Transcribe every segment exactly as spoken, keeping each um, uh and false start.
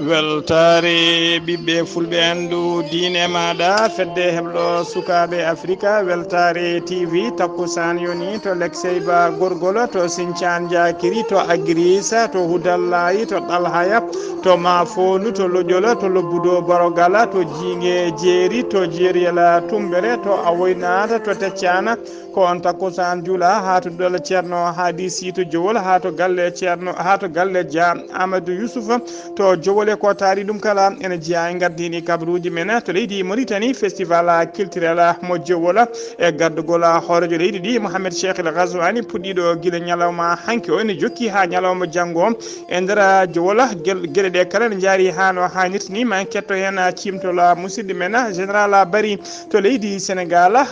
Weltaare ɓiɓɓe fulɓe anndu diine maaɗa, fedde heblo sukaaɓe Afrika, Weltaare T V, takkusaan yoni to Lekseyba Gorgol, to Sincaan Jaakiri, to Agiriisa, to Hudallayi, to Ɗalhaya, to Maafoondu, to Loƴola, to Lobbudo Borogala, to Jiinge Jeeri, to Jeeriyela Tumbere, to Awoynaata, to Teccaana, ko on takkusaan juula haa to duɗal Ceerno Haadi Sii to Jowol, haa to galle Ceerno, haa to galle Dia Amadou Youssouf to Jowol. E ko taari ɗum kala, ene jeyaa e ngardiini kabaruuji men to leydi Mauritanie, festival culturel mo Jowol e gardugol hooreejo leydi ndi, Mohamed Cheikh El Ghazouani, puɗɗiiɗo gila ñalawma hanki o, ene jokki haa ñalawma janngo o e nder Jowol. Gel-, geɗe ɗe kala ne njaari haa no haanirta ni. Ma en ketto heen ciimtol musidɗo men Général Bari to leydi Sénégal.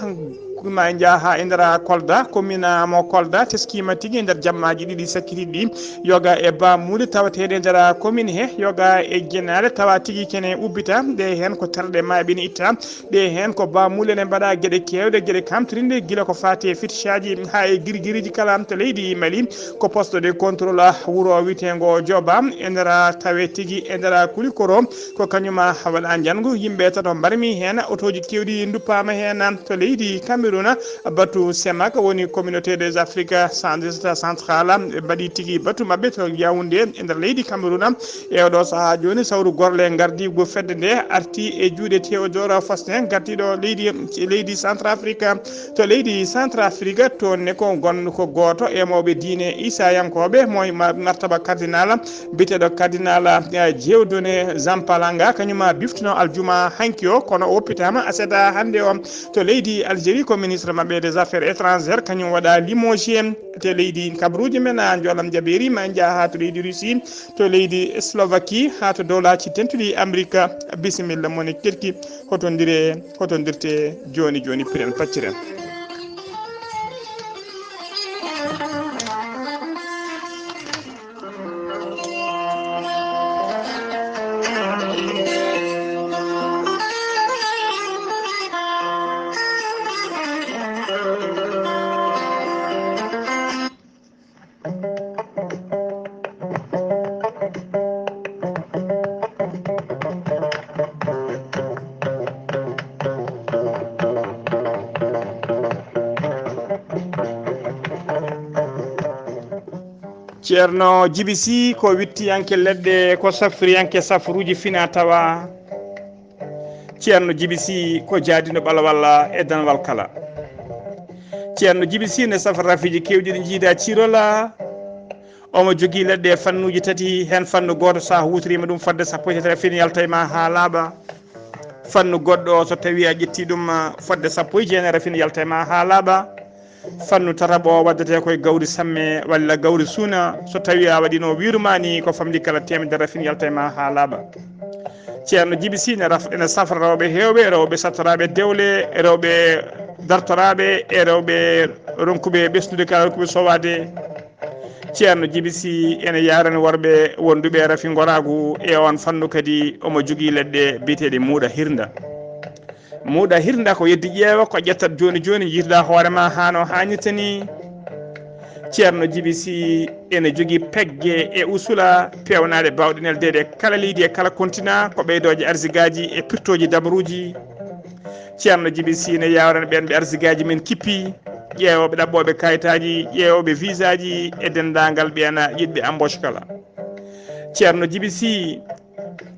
Ma en njaa haa e nder Kolda, commune mo Kolda teskiima tigi e nder jammaaji ɗiɗi sakkitiiɗi ɗi, yoga e baamuule tawateeɗe e nder commune he, yoga e genaale tawa tigi kene ubbita. Ɗe heen ko terɗe maaɓe ne itta, ɗe heen ko baamuule ne mbaɗa geɗe keewɗe, geɗe kamtorinde, gila ko faati e feticaaji haa e girigiriiji kala to leydi Mali. Ko poste de contrôle wuro wiyeteengo Joba e nder tawe tigi e nder Kulikoro. Ko kañum waɗa njanngu yimɓe tato mbarmi heen, otooji keewɗi nduppaama heen to leydi Cameroun. Batu CEMAC woni Communauté des Afriques Centrales, ɓe mbaɗi tigi batu maɓɓe to Yaoundé e nder leydi Cameroun. E oɗo sahaa jooni, sawru gorle ngardiigu fedde nde arti e juuɗe Théodore Faustin, gardiiɗo leydi, leydi Centrafrique. To leydi Centrafrique, toon ne ko gonɗo ko gooto e mawɓe diine Isayankooɓe, mo e ma-, martaba cardinal, biyeteeɗo cardinal, eh, Dieudonné Zampalanga, kañum biftuno aljuma hanki o, kono o woppitaama aset hannde o to leydi Algérie, ko ministre maɓɓe des affaires étrangères, kañum waɗa limogé. Te leydi kabaruuji men, a njoolam jabeeri, ma en njaa haa to leydi Russie, to leydi Slovaquie, haa to dowlaaji dentuɗi Amerika. Bisimilla, mone kirki, hotondire, hotondirte jooni jooni, piren pacciren. Ceerno Jibi Sii ko wittiyanke leɗɗe, ko safriyanke safruuji fina tawa. Ceerno Jibi Sii ko jaadino ɓalawalla e danwal kala. Ceerno Jibi Sii ne safra rafiiji keewɗi ɗi jiida cirola. Omo jogii leɗɗe e fannuuji tati, heen fannu gooto, so a huutoriima ɗum fodde sappo e tati, rafin yalta e ma haa laaɓa. Fannu goɗɗo o, so tawii a ƴettii ɗum, fodde sappo e jeenayi, rafin yalta e ma haa laaɓa. Fannu tataɓo o waddetee koye gawri samme walla gawri suuna, so tawii a waɗiino wiiru ma ni ko famɗi kala teemedere, rafin yalta e ma haa laaɓa. Ceerno Jibi Sii ne raf-, ene safra rewɓe heewɓe, rewɓe sattoraaɓe dewle, rewɓe dartoraaɓe e rewɓe ronkuɓe ɓesdude kala, ronkuɓe sowaade. Ceerno Jibi Sii ene yaarani worɓe wonduɓe e rafi ngoraagu e oon fannu kadi omo jogii leɗɗe biyeteeɗe muuɗa hirnda. Muuɗa hirnda ko yeddi ƴeewa, ko ƴettat jooni jooni, yiituɗa hoore ma haa no haanirta ni. Ceerno Jibi Sii ene jogii pegge e usula peewnaaɗe baawɗe neldeede e kala leydi e kala kontina, ko ɓeydooje arsigaaji e pirtooji dabaruuji. Ceerno Jibi Sii ne yaawrana ɓeen ɓe arsigaaji men kippi, ƴeewooɓe ɗaɓɓooɓe kayitaaji, ƴeewooɓe visaaji e denndaangal ɓeen yiɗɓe embauche kala. Ceerno Jibi Sii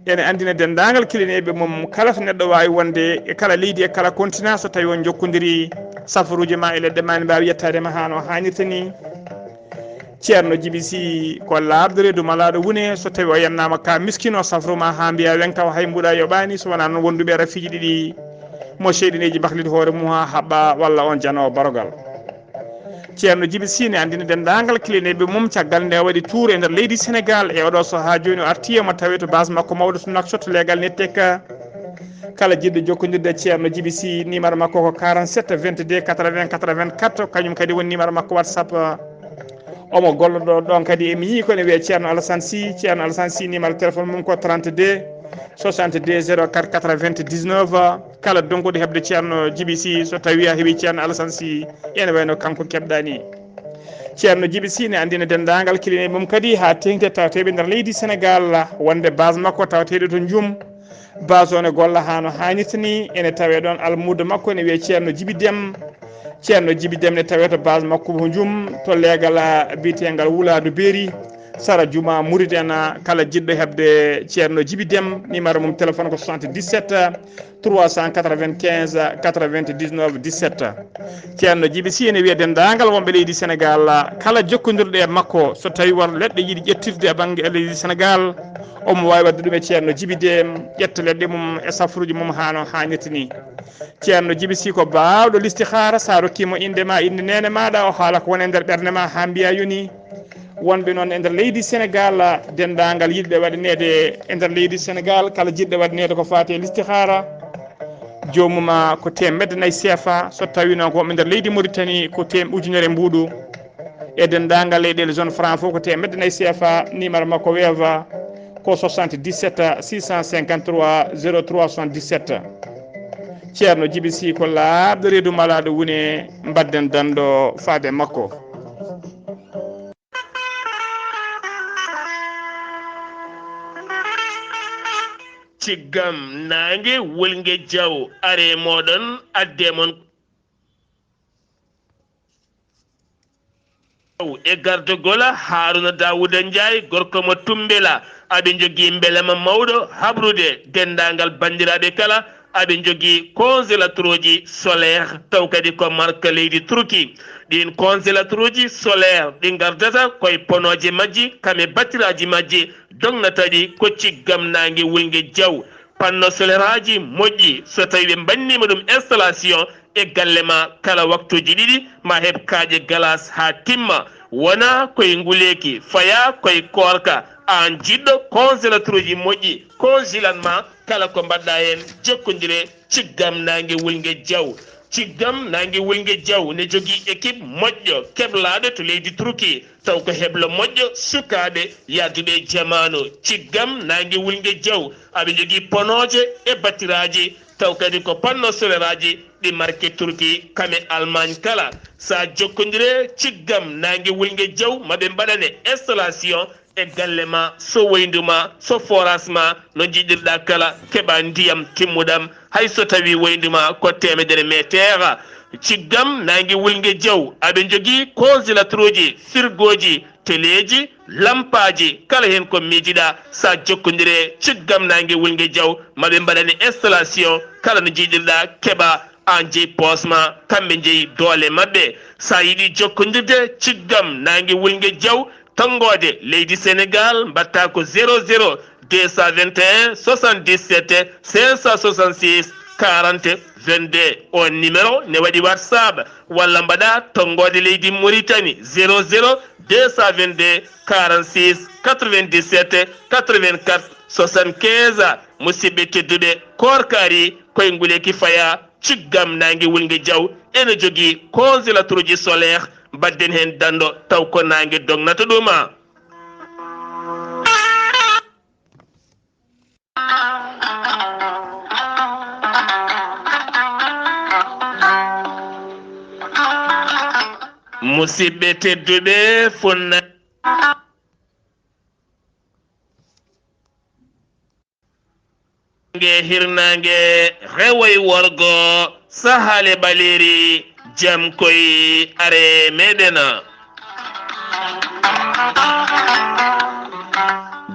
ene anndina denndaangal kilineeɓe mum kala to neɗɗo waawi wonde e kala leydi e kala kontina, so tawii on njokkondirii safaruuji ma e leɗɗe ma, ne mbaawi yettaade ma haa no haanirta ni. Ceerno Jibi Sii ko laaɓɗo reedu malaaɗo wune, so tawii o yennaama ka miskino safru ma haa mbiya wenkaw hay mbuuɗa yoɓaani, so wonaa noon wonduɓe rafiiji ɗiɗi mo seyɗineeji bakliti hoore mum haa haɓɓa walla on janoowo barogal. Ceerno Jibi Sii ne anndina denndaangal kilineeɓe mum caggal nde o waɗi tuur e nder leydi Senegaal e oɗo sahaa jooni o artii e mo tawee to base makko mawɗo to Nouakchott, leegal Netteka. Kala jiɗɗo jokkondirde e Ceerno Jibi Sii, numéro makko ko quarante-sept vingt-deux quatre-vingts quatre-vingt-quatre, kañum kadi woni numéro makko WhatsApp. Omo gollodo ɗon kadi, emi yii ko ne wiyee Ceerno Alassane Sy. Ceerno Alassane Sy, numéro téléphone mum ko trente-deux soixante-deux zéro quatre quatre-vingt-dix-neuf. Kala donkuɗo heɓde Ceerno Jibi Sih, so tawii a heɓii Ceerno Alassane Sy, ene wayno kanko keɓɗaa ni. Ceerno Jibi Sy ne anndina denndaangal kilineeɓe mum kadi haa teeŋti tawateeɓe nder leydi Senegaal wonde base makko tawateeɗo to Njum. Base o ne golla haa no haanirta ni, ene tawee ɗoon almuudo makko ene wiyee Ceerno Jibi Dem. Ceerno Jibi Dem ne tawee to base makko to Njum, to leegal biyeteengal Wulaadu Beeri, sara Jumaa Muritana. Kala jiɗɗo heɓde Ceerno Jibi Dem, numéro mum téléphone ko soixante-dix-sept trois cent quatre-vingt-quinze quatre-vingt-dix-neuf dix-sept. Ceerno Jibi Sy ene wiya denndaangal wonɓe leydi Senegaal, kala jokkondirɗo e makko, so tawii won leɗɗe yiɗi ƴettirde e bannge e leydi Senegaal, omo waawi waɗde ɗum e Ceerno Jibi Dem, ƴetta leɗɗe mum e safruuji mum haa no haanirta ni. Ceerno Jibi Sy ko baawɗo listihaara, so a rokkii mo innde ma, innde neene maaɗa, o haala ko woni e nder ɓernde ma haa mbiyaa yoni. Wonɓe noon e nder leydi Senegaal, denndaangal yiɗɓe waɗaneede e nder leydi Senegaal, kala jiɗɗo waɗaneede ko faati e listihaara, joomum ko teemedde nayi C F A, so tawii noon ko wonɓe nder leydi Mauritanie ko teem ujunere mbuuɗu. E denndaangal leyɗeele zone franc fof ko teemedde nayi C F A, numéro makko weewa ko soixante-dix-sept six cent cinquante-trois zéro trois soixante-dix-sept. Ceerno Jibi Sy ko laaɓɗo reedu malaaɗo wune, mbaɗden danndo faade makko. Ciggam naange wulnge jaw are mooɗon adde mon. E gardogol Haruna Dawuda Njaay, gorko mo Tumbela, aɓe njogii mbelema mawɗo habrude denndaangal banndiraaɓe kala. Aɓe njogii congélateur uji solaire, taw kadi ko marque leydi Turki. Ɗiin congélateur uji solaire ɗi ngardata koye ponooje majji, kam e batiraaji majji, dognata ɗi ko ciggam naange wulnge jaw. Panneau solaire aji moƴƴi, so tawii ɓe mbanniima ɗum installation e galle ma kala waktuuji ɗiɗi, ma heɓ kaaƴe glace haa timma. Wonaa koye nguleeki, fayaa koye koorka. Aan jiɗɗo congélateur uji moƴƴi, congelan ma kala ko mbaɗɗa heen, jokkondire ciggam naange wulnge jaw. Ciggam naange wulnge jaw ne jogii équipe moƴƴo keblaaɗo to leydi Turki, taw ko heblo moƴƴo sukaaɓe yahduɓe e jamaanu. Ciggam naange wulnge jaw, aɓe njogii ponooje e batiraaji, taw kadi ko panneau solaire aji ɗi marque Turki, kam e Allemagne kala. So a jokkondire ciggam naange wulnge jaw, ma ɓe mbaɗane installation e galle ma, so woyndu ma, so forage ma, no njiɗirɗa kala, keɓa ndiyam timmuɗam, hay so tawi woyndu ma ko teemedere meeteer. Ciggam naange wulnge jaw, aɓe njogii congélateur uji, frigo ji, teleeji, lampaaji, kala heen ko miijiɗa, sa jokkondire ciggam naange wulnge jaw, ma ɓe mbaɗane installation, kala no njiɗirɗa keɓa, aan jeyi poos ma, kamɓe njeyi doole maɓɓe. Sa yiɗi jokkondirde ciggam naange wulnge jaw, tonngoode leydi Senegaal, mbaɗta ko zéro zéro deux cent vingt et un soixante-dix-sept cinq cent soixante-six quarante vingt-deux. On numéro ne waɗi WhatsApp, walla mbaɗa tonngoode leydi Mauritanie, zéro zéro deux cent vingt-deux quarante-six quatre-vingt-dix-sept quatre-vingt-quatre soixante-quinze. Musidɓe tedduɓe, koorka ari, koye nguleeki fayaa, ciggam naange wulnge jaw ene jogii congélateur uji solaire, mbaɗden heen danndo taw ko naange dognata ɗum. Musidɓe tedduɓe, funna nge hirnaange, rewo e worgo, sahaale ɓaleeri, jam koy are meɗen.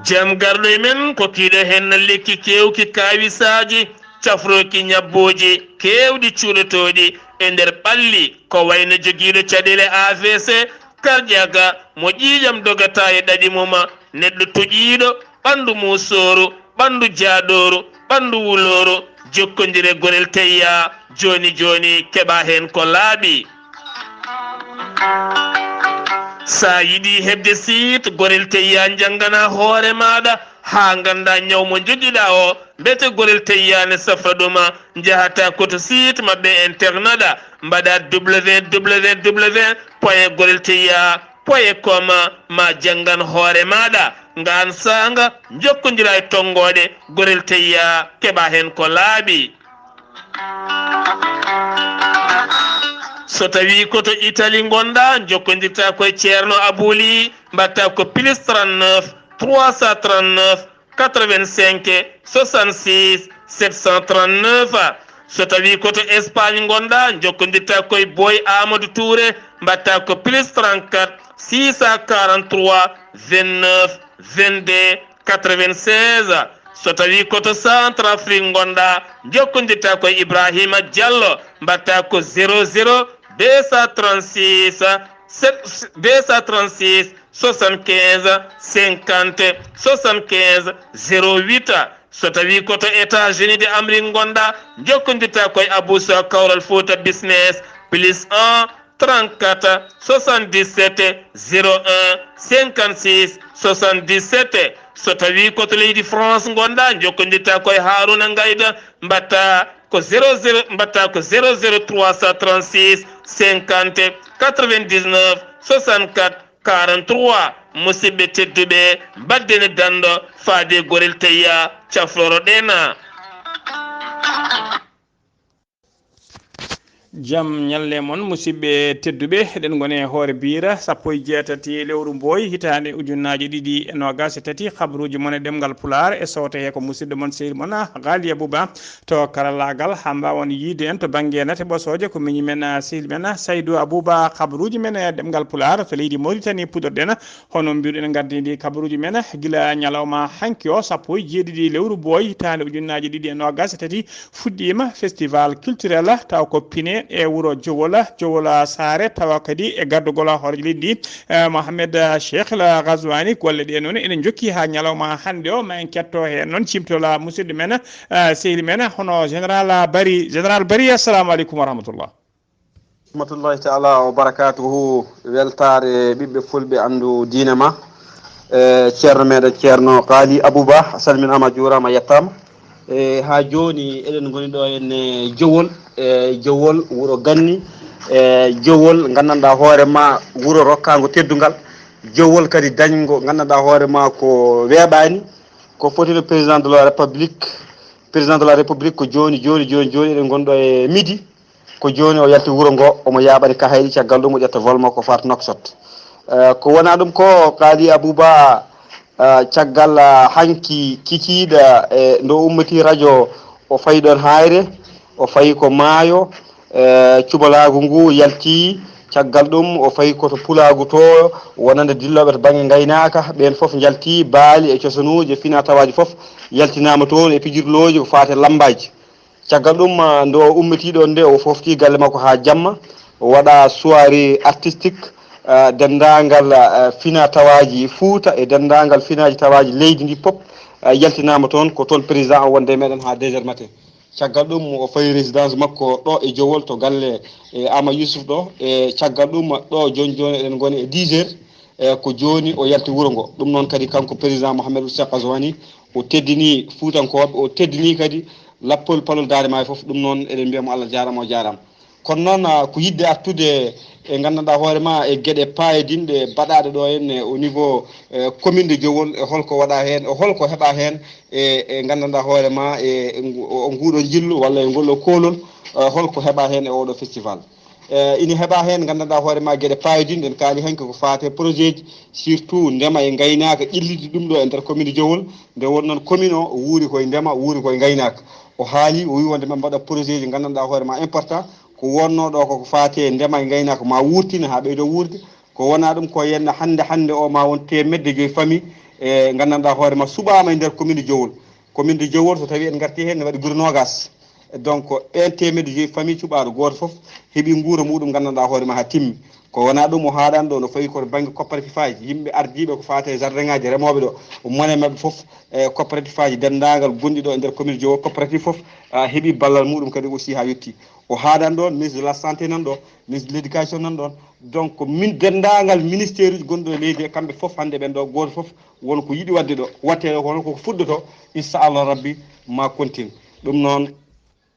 Jam garɗo e men ko kiiɗo heen lekki keewki kaawisaaji, cafrooki ñabbooji keewɗi cuuɗotooɗi e nder ɓalli, ko wayno jogiiɗo caɗeele A V C, karjaka, mo ƴiiƴam dogata e ɗaɗi mum, neɗɗo toƴiiɗo, ɓanndu muusooru, ɓanndu jaaɗooru, ɓanndu wulooru, jokkondire Gorel Teyya, jooni jooni keɓa heen ko laaɓi. Sa yiɗi heɓde siit Gorel Teyya, njanngana hoore maaɗa haa ngannda ñaw mo njogiɗa o, mbete Gorel Teyya ne safra ɗum, njahata ko to siit maɓɓe internet, mbaɗa W W W point gorel teyya point com, ma janngan hoore maaɗa. Ngaan saanga, njokkondira e tonngooɗe Gorel Teyya, keɓa heen ko laaɓi. So tawii ko to Italie ngonɗaa, njokkondirtaa ko e Ceerno Abouli, mbaɗtaa ko plus trente-neuf, trois cent trente-neuf, quatre-vingt-cinq, soixante-six, sept cent trente-neuf. So tawii ko to Espagne ngonɗaa, njokkondirtaa ko e Boy Amadou Touré, mbaɗtaa ko plus trente-quatre, six cent quarante-trois, vingt-neuf, vingt-deux, quatre-vingt-seize. So tawii ko to Centrafrique ngonɗaa, njokkondirtaa ko e Ibrahima Diallo, mbaɗtaa ko zéro zéro deux cent trente-six, deux cent trente-six, soixante-quinze, cinquante, soixante-quinze, zéro huit. So tawii ko to États-Unis de Amérique ngonɗaa, njokkondirtaa ko e Abou Sow Kawral Fouta Business, plus un, trente-quatre, soixante-dix-sept, zéro un, cinquante-six, soixante-dix-sept. So tawii ko to leydi France ngonɗaa, njokkondirtaa ko e Harouna Ngaïda, mbaɗtaa ko zéro zéro, mbaɗtaa ko zéro zéro trois cent trente-six, cinquante, quatre-vingt-dix-neuf, soixante-quatre, quarante-trois. Musidɓe tedduɓe, mbaɗden e danɗo faade gorel teyya, cafroro ɗen. Jam ñalle mon, musidɓe tedduɓe. Eɗen ngoni e hoore biira sappo e jeetati lewru Mbooy, hitaande ujunnaaji ɗiɗi e noogaas e tati. Habruuji mon e ɗemngal Pulaar e sowte he ko musidɗo mon, sehil mon, Ghaliya Buba, to karallaagal, haa mbaawon yiide en to bannge nate ɓosooje. Ko miñi men, ah, sehil men, ah, Saydu Abuba. Habruuji men e ɗemngal Pulaar to leydi Mauritanie puɗɗorɗen. Hono mbiruɗen, ngardi ndi kabaruuji men gila ñalawma hanki o, sappo e jeeɗiɗi lewru Mbooy, hitaande ujunnaaji ɗiɗi e noogaas e tati, fuɗɗiima festival culturel, tawa ko Pine e wuro Jowol, Jowol Saare, tawa kadi e gardugol hooreejo leydi ndi, eh, Mohamed Cheikh El Ghazouani. Golle ɗe noon ene njokki haa ñalawma hannde o, ma en ketto heen noon ciimtol musidɗo men, eh, sehil men, hono Général Bari. Général Bari, assalamu aleykum wa rahmatullah. Rahmatullahi taala wa barakatuhu. Weltaare ɓiɓɓe fulɓe anndu diine ma. E, ceerno meɗen, ceerno Qaali Abuba, a salminaama, a juuraama, a yettaama. E, haa jooni eɗen ngoni ɗo henne Jowol, e, Jowol wuro ganni, e, Jowol nganndanɗaa hoore ma wuro rokkaango teddungal, Jowol kadi dañngo nganndanɗaa hoore ma ko weeɓaani, ko foti no président de la République, président de la République ko jooni, jooni, jooni, jooni eɗen ngoni ɗo e midi. Ko jooni o yalti wuro ngo, omo yaaɓani kahayɗi, caggal ɗum o ƴetta vol makko faat Nouakchott. Eh, ko wonaa ɗum ko, Qaali Abuba, eh, caggal, eh, hanki kikiiɗe, eh, nde o ummitii rajo, o fayi ɗoon Haayre, o fayi ko maayo, eh, cubalaagu ngu yalti, caggal ɗum o fayi ko to Pulaagu to, wonande dillooɓe to bannge ngaynaaka, ɓeen fof njalti, baali e cosanuuji e finaa-tawaaji fof yaltinaama toon e pijirlooji ko faati e lammbaaji. Caggal ɗum, ah, nde o ummitii ɗoon nde, o fooftii galle makko haa jamma, o waɗa soirée artistique, ah, denndaangal, ah, finaa-tawaaji Fuuta e denndaangal finaaji tawaaji leydi ndi pop, ah, yaltinaama toon, ko toon président o wonde e meɗen haa deux heures matin. Caggal ɗum, o fayi résidence makko ɗo e Jowol to galle e Ama Youssouf ɗo, e caggal ɗum, ɗo jooni jooni eɗen ngoni e dix heures, e ko jooni o yalti wuro ngo. Ɗum noon kadi kanko président Mohamed Ould Cheikh Ghazouani, o teddini Fuutankooɓe, o teddini kadi lappol palol Daande Maayo fof. Ɗum noon eɗen mbiya mo Allah jaaraama, o jaaraama. Kono noon, ah, ko yiɗde artude e nganndanɗaa hoore ma e geɗe paayodinɗe baɗaaɗe ɗo henne au niveau, eh, commune de Jowol, e holko waɗaa heen, e holko heɓaa heen, e, e nganndanɗaa hoore ma e, e ngu-, o, nguuɗo njillu walla e ngol ɗo koolol, eh, holko heɓaa heen e oɗo festival. Eh, ina heɓaa heen nganndanɗaa hoore ma geɗe paayodinɗe, en kaali hanki ko faati e projet ji, surtout ndema e ngaynaaka, ƴellitde ɗum ɗo e nder commune de Jowol. Nde won noon commune o, o wuuri koye ndema, o wuuri koye ngaynaaka. O haali, o wi wonde maa mbaɗa projet ji nganndanɗaa hoore ma important, ko wonnoo ɗo ko ko faati e ndema e ngaynaaka ma wuurtine haa ɓeydo wuurde. Ko wonaa ɗum ko yenna hannde, hannde o ma won teemedde joyi famille, e nganndanɗaa hoore ma suɓaama e nder commune de Jowol. Commune de Jowol, so tawii en ngartii heen, ne waɗi gure noogaas. Donc, ɓeen teemedde joyi famille cuɓaaɗo gooto fof heɓii nguura muɗum nganndanɗaa hoore ma haa timmi. Ko wonaa ɗum o haaɗani ɗo, no fayi ko to bannge coopérative aji, yimɓe ardiiɓe ko faati e jardin aji remooɓe ɗo, mone maɓɓe fof, e coopérative aji denndaangal gonɗi ɗo e nder commune Jowol, coopérative fof, ah, heɓii ballal muɗum kadi aussi haa yotti. O haaɗani ɗo, ministre de la santé nan ɗo, ministre de l'éducation nan ɗoon. Donc, min denndaangal ministère uji gonɗo e leydi he, kamɓe fof hannde ɓen ɗo, gooto fof won ko yiɗi waɗde ɗo. Watte ɗo ko hono koko fuɗɗoto, inchallah rabbi, ma continue. Ɗum noon,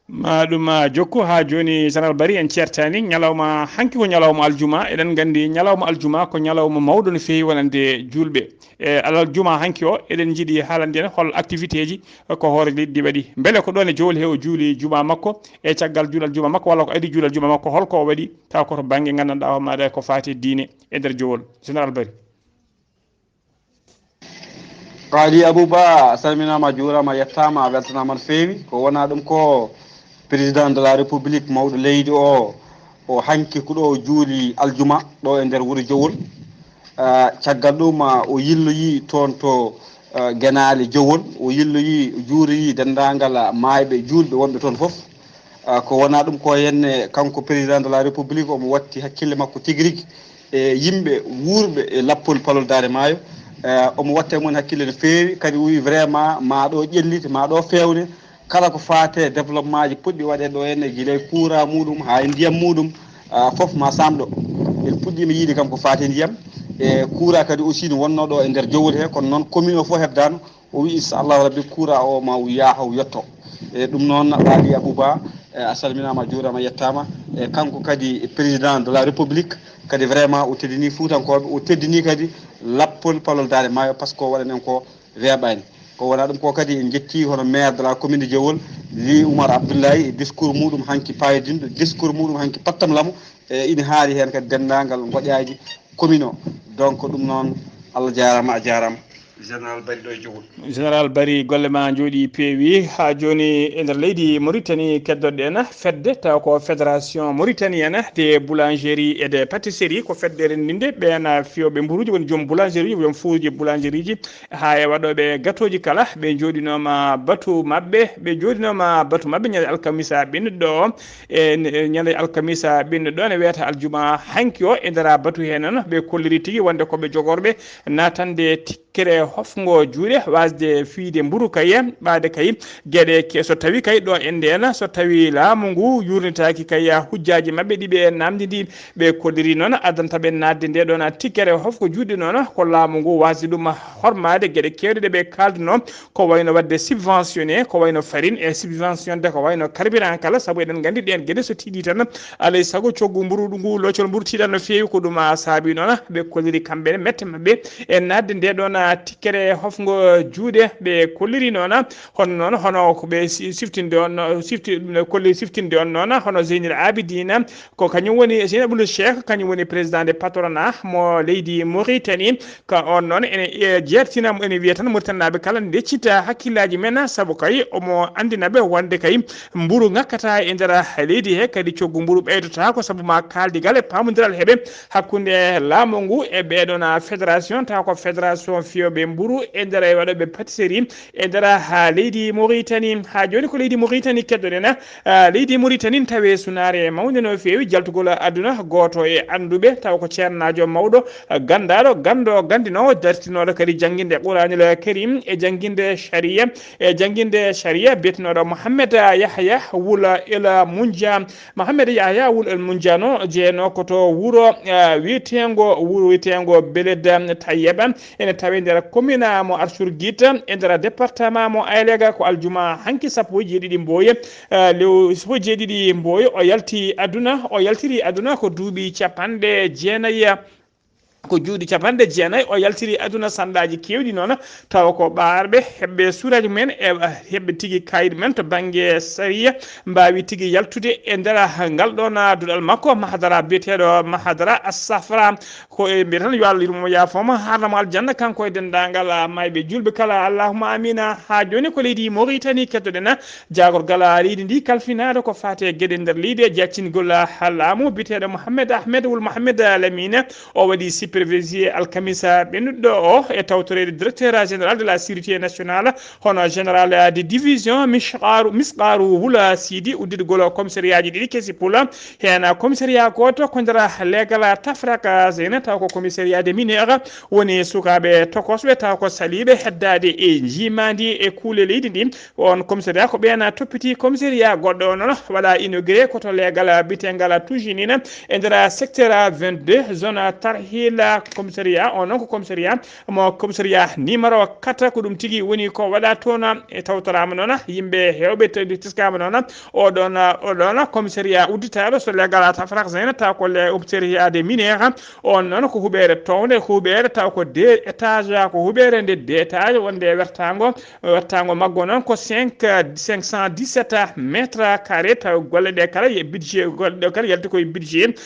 Ma ɗum jokku haa jooni, Général Bari, en ceertaani. Ñalawma hanki ko ñalawma aljuma. Eɗen nganndi ñalawma aljuma ko ñalawma mawɗo no feewi wonande juulɓe. E alal juma hanki o, eɗen njiɗi haalande en hol activité ji ko hoore leydi ndi waɗi. Mbele ko ɗoon e Jowol he o juuli juma makko, e caggal juulal juma makko, walla ko adii juulal juma makko, hol ko o waɗi, taw ko to bannge nganndanɗaa hoore maɗa ko faati e diine e nder Jowol. Général Bari. Qaali Abou Ba, a salminaama, a juuraama, a yettaama, a weltanaama no feewi. Ko wonaa ɗum ko Président de la République, mawɗo leydi o, o hanki ko ɗo o juuli aljuma ɗo e nder wuro Jowol. Ah, caggal ɗum, ah, o yilloyii toon to, ah, Genaale Jowol, o yilloyii, o juuroyii denndaangal, ah, maayɓe juulɓe wonɓe toon fof. Ah, ko wonaa ɗum ko henne, kanko Président de la République, omo watti hakkille makko tigi rigi e yimɓe wuurɓe e lappol palol Daande Maayo. Eh, omo watta e mum hakkille no feewi, kadi o wii vraiment ma ɗo ƴellite, ma ɗo feewne, kala ko faate développement ji poɗɗi waɗeede ɗo henne, gila e courant muɗum haa e ndiyam muɗum, ah, fof ma saam ɗo. En puɗɗiima yiide kam ko faate ndiyam, e courant kadi aussi no wonno ɗo e nder Jowol he, kono noon commune o fof heɓdaano. O wi inchallahu rabbi courant o ma o yaaha o yetto. E ɗum noon Qaali Abou Ba, e a salminaama, a juuraama, a yettaama. E kanko kadi président de la république, kadi vraiment o teddini fuutankooɓe, o teddini kadi lappol palol Daande Maayo, par ce que o waɗani en ko weeɓaani. Ko wonaa ɗum ko kadi en njetti hono maire de la commune de Jowol, Ly Oumar Abdoulaye, e discours muɗum hanki paayodinɗo, discours muɗum hanki pattam lamo, e ina haali heen kadi denndaangal ngoƴaaji commune o. Donc ɗum noon, Allah jaaraama, a jaaraama. Général Bari ɗo e Jowol. Général Bari, golle ma njooɗi peewi. Haa jooni e nder leydi Mauritanie keddoɗen fedde, taw ko Fédération Mauritanienne des Boulangeries et des Pâtisseries, ko fedde renndinde ɓeen fiyooɓe mburuuji, woni joom boulangerie uji, joom fuuji boulangerie ji, haa e waɗooɓe gatooji kala. Ɓe njooɗinooma batu maɓɓe, ɓe njooɗinooma batu maɓɓe ñande alkamisa ɓennuɗo o. E n-, e ñande alkamisa ɓennuɗo o, ne wiyata aljuma hanki o, e nder batu he noon, ɓe kolliri tigi wonde ko ɓe jogorɓe naatande tikkere hofngo juuɗe, wasde fiyde mburu kay, ɓaade kay geɗe ke-, so tawi kay ɗo e ndeen, so tawi laamu ngu yurnitaaki kay hujjaaji maɓɓe ɗi ɓe naamndidi, ɓe kolliri noon addanta ɓe naatde nde ɗoon tikkere hofngo juuɗe noon, ko laamu ngu wasde ɗum hormaade geɗe keewɗe ɗe ɓe kaalduno, ko wayno waɗde subventionné, ko wayno farine e subventionné, ko wayno carburant kala, sabu eɗen nganndi ɗeen geɗe so tiiɗi tan, alay sago coggu mburu ngu, loocol mburu tiiɗat no feewi. Ko ɗum, a, saabi noon ɓe kolliri kamɓe ne mette maɓɓe e naatde nde ɗoon, a, tikkere hofngo juuɗe. Ɓe kolliri noon, hono noon, hono ko ɓe si-, siftinde on, no, sifti-, no kolliri siftinde on noon, hono Zeynil Abidina, ko kañum woni Zeynabul Cheikh, kañum woni président de patronat mo leydi Mauritanie. Ka on noon ene, e, jeertina mo, ene wiya tan Mauritanie naaɓe kala ndeccita hakkillaaji men, sabu kay omo anndina ɓe wonde kay mburu ŋakkata e nder leydi he, kadi coggu mburu ɓeydotaako sabu ma kaaldigal e paamondiral heɓe hakkunde laamu ngu e ɓeeɗoon fédération, tawa ko fédération fiyooɓe mburu e nder e waɗooɓe pâtisserie e nder, ha, leydi Mauritanie. Haa jooni ko leydi Mauritanie keddoɗen. Ah, leydi Mauritanie tawe sunaare mawnde no feewi jaltugol aduna. Gooto e annduɓe, taw ko ceernaajo mawɗo, ah, ganndaaɗo, ganndo, ganndinoowo, dartinooɗo kadi jannginde Quraanul Karim e jannginde Sharia, e jannginde Sharia, biyetenooɗo Mohammed Yahya Wul El Munja. Mohammed Yahya Wul El Munja no jeyanoo ko to wuro, ah, wiyeteengo, wuro wiyeteengo Beled Tayyeba, ene tawe nder commune mo Arsurgit, e nder département mo Aylega. Ko aljuma hanki sappo e jeeɗiɗi Mboye, eh, lew sappo e jeeɗiɗi Mboye, o yalti aduna, o yaltiri aduna ko duuɓi capanɗe jeenayi, ko duuɓi capanɗe jeenayi o yaltiri aduna. Sanɗaaji keewɗi noon, tawa ko ɓaarɓe, heɓɓe suuraaji mumen e heɓɓe tigi kayit men to bannge sariya, mbaawi tigi yaltude e nder ngal ɗoon duɗal makko, mahadara biyeteeɗo mahadara As-Safra. Ko e mbiyata tan yo Allah yurmo mo, yaafoo mo, haarna mo aljanna, kanko e denndaangal, ah, maayɓe juulɓe kala. Allahumma amina. Haa jooni ko leydi Mauritanie keddoɗen, jaagorgal, ah, leydi ndi kalfinaade ko faati e geɗe nder leydi e jaccingol, ah, laamu biyeteeɗo Mohammed Ahmed Wul Mohammed Lamine. O waɗi supervisé alkamisa ɓennuɗo o e tawtoreede directeur général de la sécurité nationale, hono général, ah, de division Mishqaru, Misqaru Wula Sidi, udditgol commissariat ji ɗiɗi kesi pula. Heen commissariat gooto ko nder leegal Tafraka Zeyna, taw ko commissariat de mineur, woni sukaaɓe tokosɓe, taw ko saliiɓe heddaade e njiimaandi e kuule leydi ndi. On commissariat ko ɓeen toppiti commissariat goɗɗo o noon, waɗa inauguré ko to leegal bitengal Tujinina e nder secteur vingt-deux, zone Tarhil. commissariat o noon ko commissariat mo commissariat numéro quatre. Ko ɗum tigi woni ko waɗa toon. E tawtoraama noon yimɓe heewɓe tawde teskama noon o ɗoon o ɗoon commissariat udditaaɗo so legal ata fraxene taw ko le commissariat de mineur. On noon ko huɓeere townde ko huɓeere taw ko deux étage ko huɓeere nde deux étage wonde wertaango wertaango maggo noon ko cinq cinq cent dix-sept mètres carrés taw golle ɗe kala e budget golle ɗe kala yalti koye budget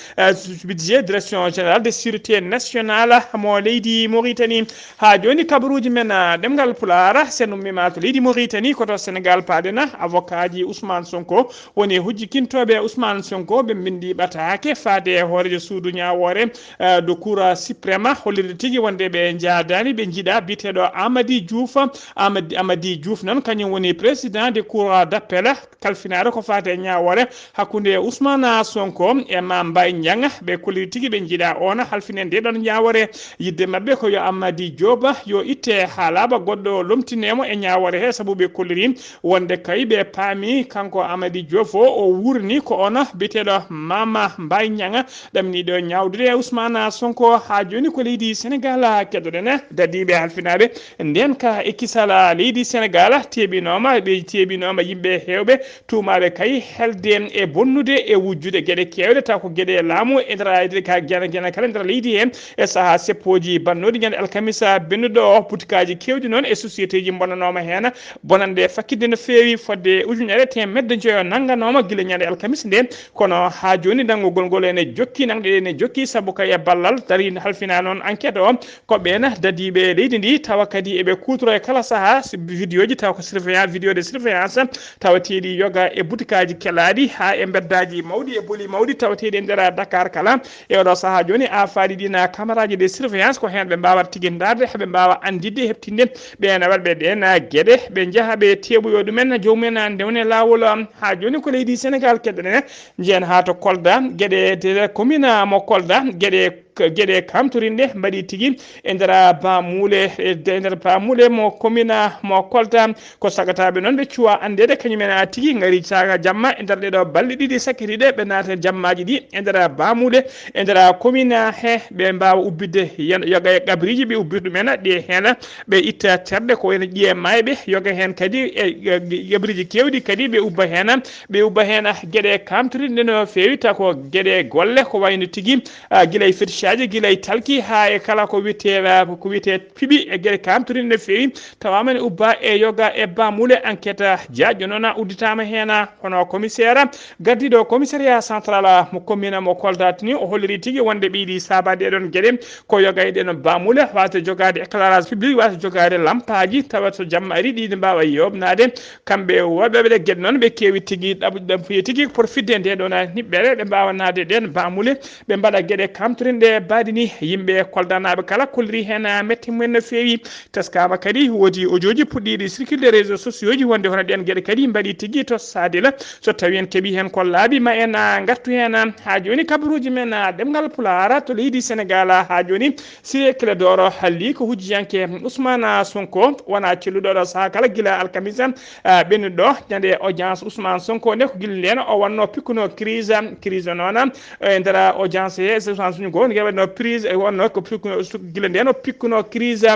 budget direction générale de sûreté nationale mo leydi Mauritanie. Ha joni kabaruji men ɗemgal pulaar sen ummima to leydi Mauritanie koto Sénégal paɗen avocat ji Ousmane Sonko woni hujjikintooɓe Ousmane Sonko ɓe mbindi ɓataake faade e hoorejo suudu ñaawoore de cour suprême hollirde tigi wonde ɓe njaadani ɓe njiɗa biyeteeɗo Amady Diouf Amady Amady Diouf noon kañum woni président de cour d'appel kalfinaare ko faate e ñaawoore hakkunde Ousmane Sonko e Mame Mbaye Niang ɓe kolliri tigi ɓe njiɗa on halfine nde ɗon ñaawoore yidde maɓɓe ko yo Amady Diouf yo itte haa laaɓa goɗɗo lomtinemo e ñaawoore he sabu ɓe kolliri wonde kay ɓe paami kanko Amady Diouf o o wuurni ko on biyeteeɗo Mame Mbaye Niang ɗamniiɗo ñaawdude Ousmane Sonko. Haa jooni ko leydi Sénégal keɗoɗen dadiiɓe halfinaaɓe nden ka e kisala leydi Sénégal teeɓinooma ɓe teeɓinooma yimɓe heewɓe tuumaaɓe kay helde e bonnude e wujjude geɗe keewɗe taw ko geɗe laamu e nder ayde ka gena gena kala nder leydi he e sahaa seppooji bannooɗi ñande alkamisa bennuɗo o butikaaji keewɗi noon e société ji mbonanooma heen bonande fakkitde no feewi fodde ujunere teemedde joyo nannganooma gila ñande alkamisa nde kono haa jooni nanngugol ngol ene jokki nangɗe ene jokki sabu kay e ballal dari halfina noon enquête o ko ɓeen dadiiɓe leydi ndi tawa kadi eɓe kuutoro e kala sahaa vidéo ji taw ko surveillance vidéo de surveillance tawateeɗi yoga e butikaaji kelaaɗi haa e mbeddaaji mawɗi e boli mawɗi tawateeɗi e nder Dakar kala e oɗo sahaa jooni aafaaɗi ɗiin camaraaji de surveillance ko heen ɓe mbaawata tigi ndaarde ɓe mbaawa annditde heɓtinde ɓeen waɗɓe ɗeen geɗe ɓe njaha ɓe teeɓoyo ɗumen jomumen ndewne laawol haa jooni ko leydi Sénégal keɗɗoɗen njiyen haa to Kolda geɗe commune mo Kolda geɗe geɗe kamtorinɗe mbaɗi tigi e nder bamule e nder bamule mo commune mo Kolda ko sagataɓe noon ɓe cuwa andede kañumen a tigi ngari caga jamma e nder ɗeɗo balɗe ɗiɗi sakkitiɗe ɓe naata jammaji ɗi e nder bamule e nder commune he ɓe mbawa ubbitde yoga e qabriji ɓe ubbita ɗumen ɗi hen ɓe itta terɗe ko wayno ƴiye mayɓe yoga hen kadi e qabriji kewɗi kadi ɓe ubba hen ɓe ubba hen geɗe kamtorinɗe no fewi ta ko geɗe golle ko wayno tigi gila e fetichaaji gila e talki haa e kala ko wiyetee ko wiyetee piɓi e geɗe kamtorinɗe no feewi tawama ne ubba e yoga e bamule enquête jaaƴo noon udditama heen hono commissaire gardiiɗo commissariat central mo commune mo Kolda tini o holliri tigi wonde ɓeydi saaba ɗeɗon geɗe ko yoga e ɗeɗon bamule wata jogaade éclairage public wata jogaade lampaaji tawa so jamma ari ɗiɗi mbawa yobnaade kamɓe woɓɓe ɓe geɗe noon ɓe kewi tigi ɗaɓɓuɗam fiye tigi pour fidde nde ɗon niɓɓere ɓe mbawa naade ɗen bamule ɓe mbaɗa geɗe kamtorinɗe baadi ni yimɓe koldanaaɓe kala kolliri heen metti mumen no feewi teskama kadi woodi ojooji puɗɗiiɗi circulde réseau sociaux ji wonde hono ɗen geɗe kadi mbaɗi tigi to sadila so tawi en keɓi heen ko laaɓi ma en ngartu heen haa jooni kabaruuji men ɗemngal pulaar to leydi sénégal haa jooni si clédoro halli ko hujjiyanke ousmane sonko wona celluɗo ɗo sahaa kala gila alkamisa ɓennuɗo ñande audience ousmane sonko nde ko gila nden o wanno pikkuno crise crise noon e nder audience he ousmane sonko nde waɗno prise e wonno ko pikkuno gila nden o pikkuno crise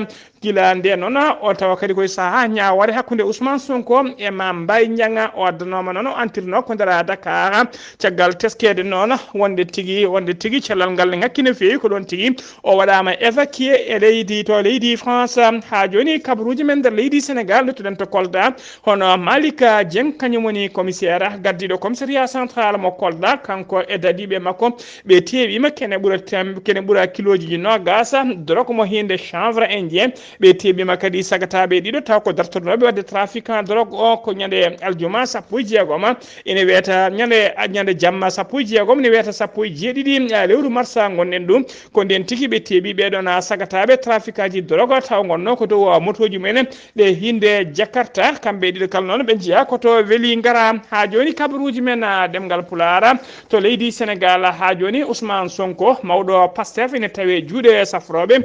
gila nde noon o tawa kadi koye saha ñawore hakkude ousmane sonko e ma mbay ñanga o addanoma noon o antirno ko nder dakar caggal teskede noon wonde tigi wonde tigi cellal ngal ne ngakki no feewi ko ɗon tigi o waɗama évacué e leydi to leydi france ha joni kabaruji men nder leydi sénégal nottuɗen to kolda hono malika dieng kañum woni commissaire gardiɗo commissariat central mo kolda kanko e dadiɓe makko ɓe teeɓima kene ɓura kene ɓura kiloji nogas drogue mo hinde chanvre indien ɓe teeɓima kadi sagataɓe ɗiɗo taw ko dartornoɓe wadde trafiquant drogue o ko ñande aljuma sappo e jeegoma ene wiyata ñande ñande jamma sappo e jeegom ene wiyata sappo e jeeɗiɗi lewru marsa gonɗen ɗum ko nden tigi ɓe teeɓi ɓeɗon sagataɓe trafiquaji drogue taw gonno ko dow motoji mumen ɗe hinde jakarta kamɓe ɗiɗo kala noon ɓe jeeya koto weeli ngara ha joni kabaruji men ɗemgal pulaar to leydi sénégal ha joni ousmane sonko mawɗo pastef ene tawe juuɗe safroɓe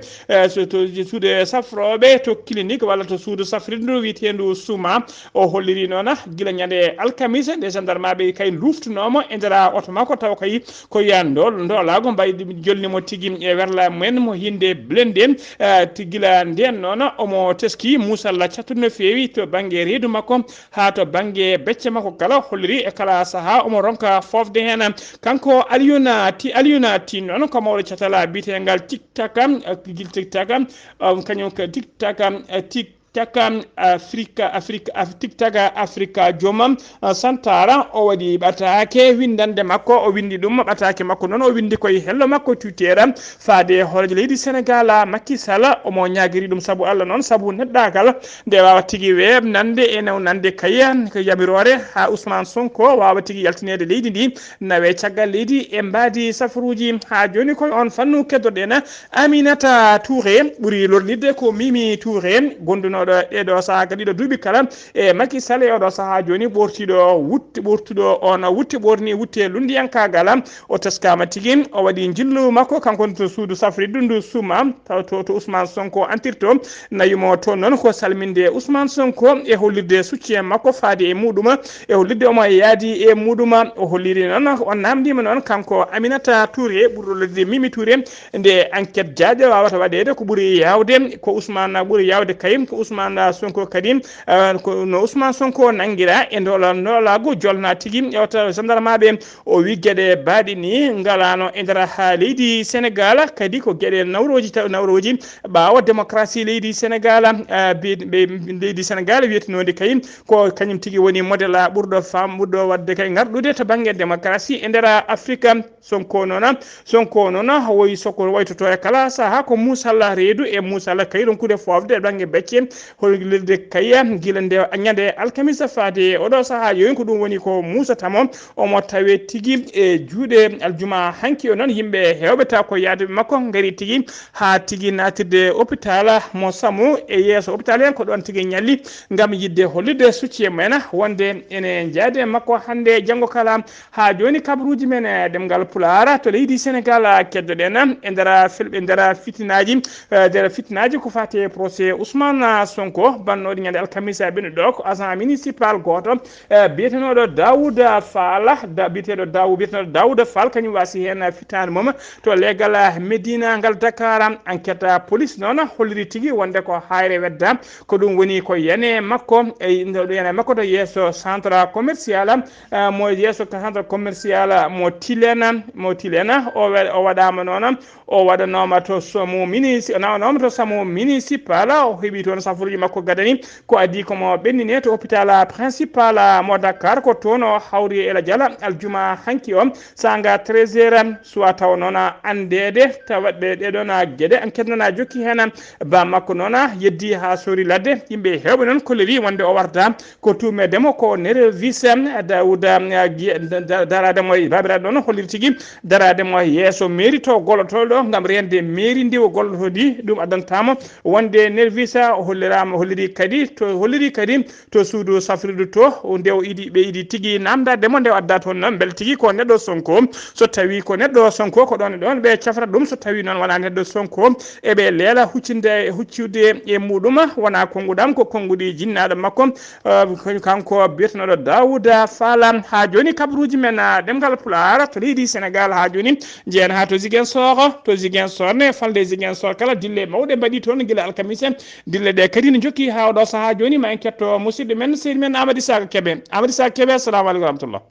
juuɗe rooɓe to clinique walla to suudu safrirdu wiyeteendu Suma. O holliri noon gila ñande alkamisa nde gendarmeɓe kay luftunoomo e nder oto makko, taw kay ko yiyaan ndool ndoolaagu mbaydi jolni mo tigi e werla men mo hinde blende. Eh, ti gila ndeen noon omo teski muusalla cattudi no feewi to bannge reedu makko haa to bannge becce makko kala, holliri e kala sahaa omo ronka foofde heen. Kanko Aliyuna Ti, Aliyuna Ti noon ko mawɗo catala biyeteengal Tiktaka, eh, Tiktaka, um, kañum ko Tiktaka, eh, Tik- Taka Afrika, Afrika, Af-, Tik Taka Afrika Joma, uh, Santara, o waɗi ɓataake winndannde makko, o winndi ɗum, ɓataake makko noon, o winndi koye hello makko Twitter, faade hooreejo leydi Senegal, Macky Sall, omo ñaagiri ɗum sabu Allah noon, sabu neɗɗaagal, nde waawa tigi weeɓnande e newnande kay ko yamiroore, haa Ousmane Sonko waawa tigi yaltineede leydi ndi, nawe caggal leydi e mbaadi safaruuji. Haa jooni koye oon fannu keddoɗen Aminata Touré ɓuri lornidde ko Mimi Touré, gondunooɗo ɗeeɗo sahaa kadi ɗo duuɓi kala e Macky Sall e oɗo sahaa jooni ɓortiiɗo wutte, ɓortuɗo on wutte ɓorni wutte lunndiyankaagal. O teskaama tigi, o waɗi njillu makko kanko to suudu safrirdu ndu Suma, taw to, to Ousmane Sonko antirto. Nawi mo toon noon ko salminde Ousmane Sonko e hollirde soutien makko faade e muɗum, e hollirde omo yaadi e muɗum. O holliri noon, o naamndiima noon kanko Aminata Touré, ɓurɗo lornidde Mimi Touré, nde enquête jaaƴo waawata waɗeede ko ɓuri yaawde ko Ousmane, ɓuri yaawde kayim ko Ousmane Sonko kadi, eh, ko no Ousmane Sonko nanngira e ndola-, ndolaagu jolna tigi e wata gendarmeɓe. O wi geɗe baaɗi ni ngalaano e nder haa leydi Senegal, kadi ko geɗe nawrooji taw-, nawrooji ɓaawo démocratie leydi Senegal, eh, bi-, ɓe-, leydi Senegal wiyetenondi kayim ko kañum tigi woni modèle ɓurɗo fam-, ɓurɗo waɗde kay ngarɗude to bannge démocratie e nder Afrique. Sonko noon, Sonko noon, woyi soko waytoto e kala sahaa ko muusalla reedu e muusalla kay ronkude foofde e bannge becce, hollirde kay gila nde ñande alkamisa faade e oɗo sahaa jooni ko ɗum woni ko muusata mo, omo tawe tigi e juuɗe aljuma hanki o noon, yimɓe heewɓe taw ko yaaduɓe makko ngari tigi haa tigi naatirde hôpital mo Samu e yeeso hôpital heen ko ɗoon tigi ñalli ngam yiɗde hollirde soutien men wonde ene njaade e makko hannde e janngo kala. Haa jooni kabaruuji men e ɗemngal Pulaar to leydi Senegal keddoɗen e nder fel-, e nder fitinaaji, e nder fitinaaji ko faati e procès Ousmane Sonko bannooɗo ñande alkamisa ɓennuɗo ko agent municipal gooto, e biyetenooɗo Daouda Fall, da-, biyeteeɗo Daou-, biyetenooɗo Daouda Fall kañum waasi heen fitaande mum to leegal Medina ngal Dakar. Enquête police noon holliri tigi wonde ko haayre wedda, ko ɗum woni ko yane makko, e ɗo yane makko to yeeso centre commercial, eh, mo yeeso centre commercial mo Tilena, mo Tilena, o wa-, o waɗaama noon, o waɗanooma to Samu munisi-, o nawanooma to Samu municipal, o heɓi toon safaruuji makko gadani, ko adii ko mo ɓennine to hôpital principal mo Dakar, ko toon o hawri e lajal aljuma hanki o, sanga treize heures, suwa tawa noon anndeede, tawa ɗe, ɗe ɗoon geɗe enquête noon jokki heen, ba makko noon yeddi haa sori ladde, yimɓe heewɓe noon kolliri wonde o warta ko tuumeede mo ko nervis, Daouda, ah, Gi-, da-, da-, daraade mo e baabiraaɗo noon holliri tigi daraade mo yeeso mairie to gollotooɗo ngam reende mairie ndi o gollotoo ndi, ɗum addanta mo wonde nervis. O holliraama, holliri kadi to, holliri kadi to suudu safrirdu to, nde o idi, ɓe idi tigi namdaade mo nde o adda toon noon mbele tigi ko neɗɗo Sonko. So tawi ko neɗɗo Sonko ko ɗoon e ɗoon ɓe cafra ɗum, so tawi noon wonaa neɗɗo Sonko eɓe leela huccinde, huccude e muɗum, wonaa konnguɗam ko konnguɗi jinnaaɗo makko. Eh, ko kanko biyetenooɗo Daouda Fall. Haa jooni kabaruuji men, ah, ɗemngal Pulaar to leydi Senegal haa jooni njeyen haa to Ziguinchor, to Ziguinchor ne, falnde Ziguinchor kala dille mawɗe mbaɗi toon gila alkamise, dille ɗe kadi ne jokki haa oɗo sahaa jooni. Ma en ketto musidɗo men, seydi men Amady Saka Kebe. Amady Saka Kebe, assalamu aleykum wa rahmatullah.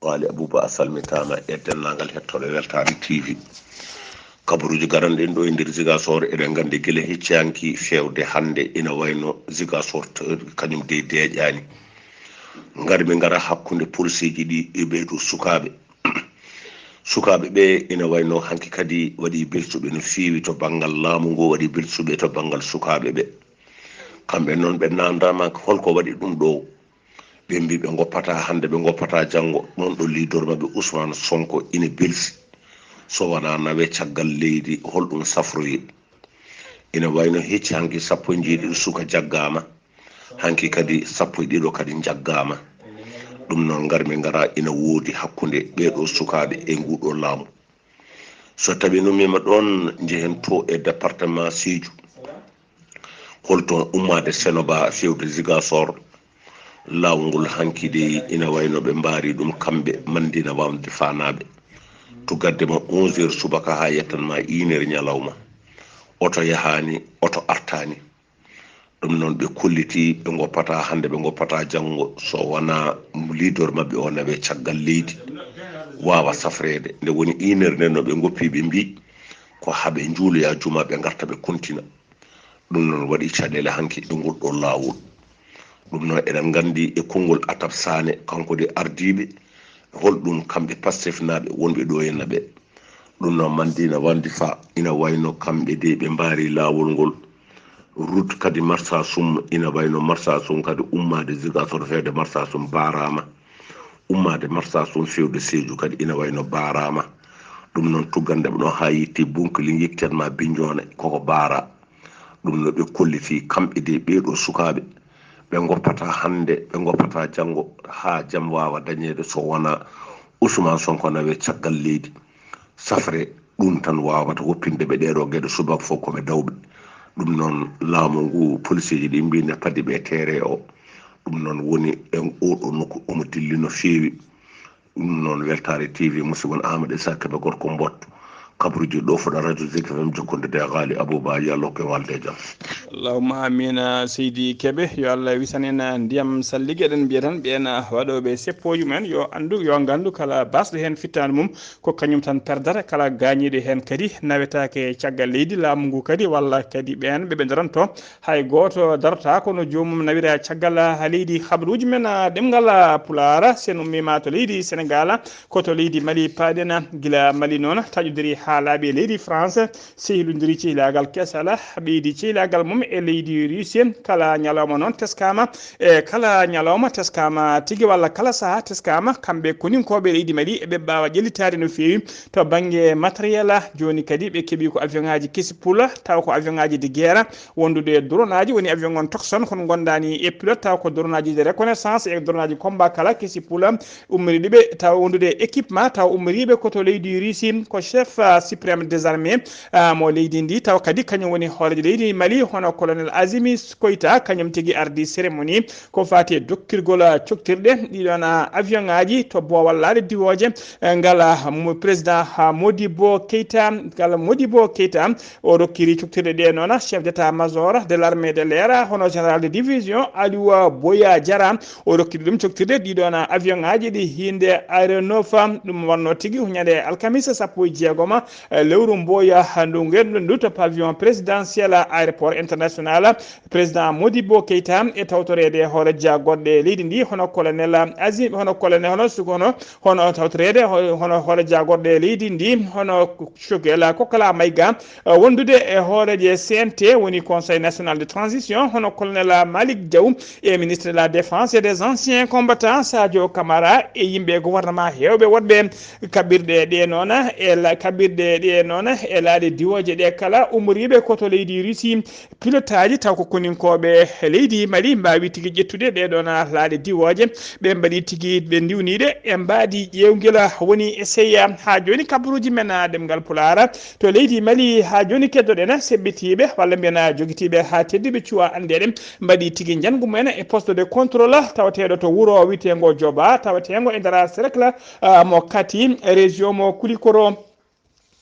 Waali Abouba, a salmitaama e denndaangal hettooɓe Weltaare T V. Kabaruuji garanɗi en ɗo e nder Ziguinchor, eɗen nganndi gila hecci hanki feewde hannde ina wayno Ziguinchor t-, kañum dey deeƴaani. Ngar mi ngara hakkunde polisiiji ɗi e ɓee ɗoo sukaaɓe. Sukaaɓe ɓe ina wayno hanki kadi waɗi belsuɓe no feewi to banngal laamu ngu, waɗi belsuɓe to banngal sukaaɓe ɓe. Kamɓe noon ɓe naamndaama holko waɗi ɗum ɗo. Ɓe mbi ɓe ngoppataa hannde, ɓe ngoppataa janngo. Noon ɗo leader maɓɓe Ousmane Sonko ina belsi. So wonaa nawe caggal leydi, holɗum safroyi? Ina wayno hecci hanki sappo e njeeɗiɗo suka jaggaama. Hanki kadi sappo e ɗiɗo kadi njaggaama. Ɗum noon ngar mi ngara ina woodi hakkunde ɓee ɗoo sukaaɓe e nguu ɗoo laamu. So tawi nummiima ɗoon, njehen to e département Sédhiou. Holto ummaade Senoba fewde Ziguinchor, laawol ngol hanki dey ina wayno ɓe mbaari ɗum kamɓe Mandina Wamde Fanaaɓe. To gadde ma onze heures subaka haa yettan ma une heure ñalawma. Oto yahaani, oto artaani. Ɗum noon ɓe kolliti ɓe ngoppataa hannde, ɓe ngoppataa janngo, so wonaa leader maɓɓe o nawe caggal leydi, waawa safreede. Nde woni une heure nden no ɓe ngoppi, ɓe mbii ko haa ɓe njuuloya juma, ɓe ngarta ɓe kontina. Ɗum noon waɗi caɗeele hanki e ngol ɗo laawol. Ɗum noon eɗen nganndi e konngol Atab Sané, kanko de ardiiɓe, holɗum kamɓe Pastefnaaɓe wonɓe ɗo e naɓe. Ɗum noon Mandina Wamde Fa ina wayno kamɓe de ɓe mbaari laawol ngol. Route kadi Marsassoum ina wayno Marsassoum kadi ummaade Ziguinchor fewde Marsassoum baaraama. Ummaade Marsassoum fewde Sédhiou kadi ina wayno baaraama. Ɗum noon tuggande ɓe ɗon haa yitti Bounkiling, yettan ma Bignona koko baara. Ɗum no ɓe kolliti kamɓe de ɓee ɗo sukaaɓe. Ɓe ngoppataa hannde, ɓe ngoppataa janngo haa jam waawa dañeede so wonaa Ousmane Sonko nawe caggal leydi. Safre ɗum tan waawata woppinde ɓe ɗee ɗo geɗe subaka fof ko ɓe dawɓe. Ɗum noon laamu ngu poliseeji ɗi mbii ne padi ɓe teere o. Ɗum noon woni en oɗo nokku omo dilli no feewi. Ɗum noon Weltaare T V, musidɗo mon Amadou Issa Kébé gorko Mbot. Kabruji ɗo fuɗa radio Zik F M jokkondirde e Ghali Abouba, yo Allah hokku en walde e jam. Allahumma amina seydi Kébé, yo Allah wisan en ndiyam sallige. Eɗen mbiya tan ɓeen waɗooɓe seppooji mumen yo anndu, yo nganndu kala basɗo heen fittaandu mum ko kañum tan perdata, kala gaañiiɗo heen kadi nawetaake caggal leydi laamu ngu kadi walla kadi ɓeen ɓe ɓe daranto. Hay gooto darotaako no joomum nawira caggal leydi. Habaruuji men, ah, ɗemngal, ah, Pulaar, sen ummiima to leydi Senegaal, ko to leydi Mali paaɗen. Gila Mali noon taƴodiri haa laaɓi e leydi France, sehilondiri cehlaagal kesal, ɓeydi cehlaagal mum e leydi Russie. Kala ñalawma noon teskaama, e kala ñalawma teskaama tigi walla kala sahaa teskaama. Kamɓe koninkooɓe leydi Mali eɓe mbaawa ƴellitaade no feewi to bannge matériel. Jooni kadi ɓe keɓi ko avion ŋaaji kesi pula, taw ko avion ŋaaji de guerre, wondude e drone aji, woni avion on Tucson, kono gondaani e pilote, taw ko drone aji de reconnaissance e drone aji combat kala kesi pula. Ummoriiɓe taw wondude e équipement, taw ummoriiɓe ko to leydi Russie, ko chef, ah, suprême des armées, ah, mo leydi ndi, taw kadi kañum woni hooreejo leydi Mali, hono colonel Azimi Koita, kañum tigi ardi cérémonie ko faati e dokkirgol, ah, coktirɗe ɗiɗon, ah, avion ŋaaji to boowal laaɗe diwooje, eh, ngal, ah, mo-, président, ah, Modibo Keita, ngal Modibo Keita, o rokkiri coktirɗe ɗe noon chef d'état-major de l'armée de l'air, hono général de division Aliou Boya Diarra. O rokkiri ɗum coktirɗe ɗiɗon avion ŋaaji ɗi hiinde Aéronef. Ɗum wonno tigi huñande alkamisa sappo e jeegoma, eh, lewru mboya ndu ngenɗon ndu to pavillon présidentiel aéroport international. Président Modibo Keita e tawtoreede hoore jagorɗe leydi ndi, hono colonel Azim, hono colonel, hono su-, hono, hono tawtoreede ho-, hono hoore jagorɗe leydi ndi, hono Choguel Kokala Maïga, eh, wondude e hooreejo C N T, woni Conseil National de Transition, hono colonel Malick Diaw, e ministre de la Défense et des Anciens Combattants, Sadio Camara, e yimɓe gouvernement heewɓe woɗɓe. Kaɓirɗe ɗe noon e la-, kaɓirɗe ɗe noon e laaɗe diwooje ɗe kala, ummoriiɓe ko to leydi Russie, pilotaaji taw ko koninkooɓe leydi Mali mbaawi tigi ƴettude ɗe ɗoon laaɗe diwooje. Ɓe mbaɗi tigi ɓe ndiwniiɗe e mbaadi ƴeewngel woni e seyya. Haa jooni kabaruuji men ɗemngal Pulaar to leydi Mali, haa jooni keddoɗen seɓɓitiiɓe walla mbiyen jogitiiɓe haa tedduɓe cuwa anndeede mbaɗi tigi njanngu mumen e poste de contrôle tawateeɗo to wuro wiyeteengo Joba, taweteengo e nder cercle, ah, mo Kati, région mo Kulikoro.